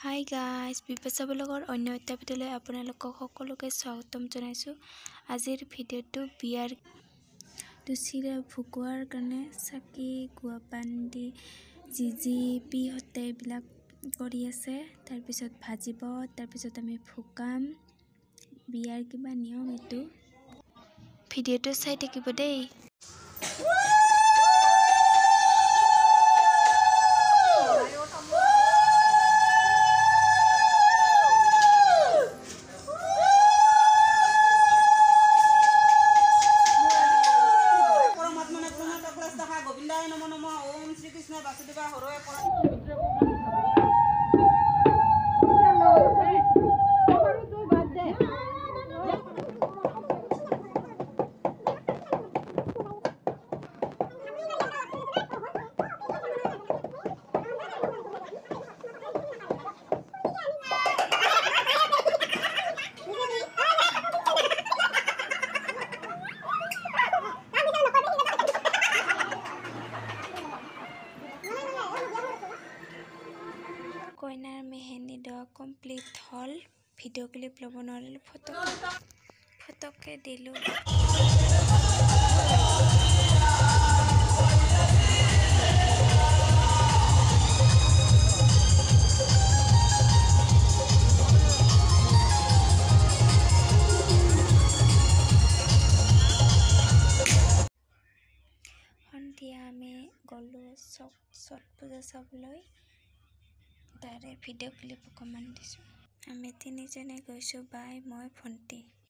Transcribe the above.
Hi guys, Bipasha ব্লগৰ অন্য এটা ভিডিঅ'লৈ আপোনালোকক সকলোকে স্বাগতম জনাইছোঁ। আজিৰ ভিডিঅ'টো বিয়াৰ তুচিৰে ভুকোৱাৰ কাৰণে চাকি গুৱাপান দি যি যি পিহঁতে এইবিলাক কৰি আছে। তাৰপিছত ভাজিব, তাৰপিছত আমি ভুকাম। বিয়াৰ কিবা নিয়ম এইটো। ভিডিঅ'টো চাই থাকিব দেই। পৰমাত্মনে প্ৰণত গোবিন্দায় নম নম। ওম শ্ৰীকৃষ্ণ বাসুদেৱা হৰয়ে। কইনাৰ মেহেন্দি দোৱা কমপ্লিট হ'ল। ভিডিঅ' ক্লিপ ল'ব নোৱাৰিলোঁ, ফটোকে দিলোঁ। সন্ধিয়া আমি গ'লোঁ চক ছট পূজা চাবলৈ। তাৰে ভিডিঅ' ক্লিপ অকণমান দিছোঁ। আমি তিনিজনে গৈছোঁ, বাই, মই, ভণ্টি।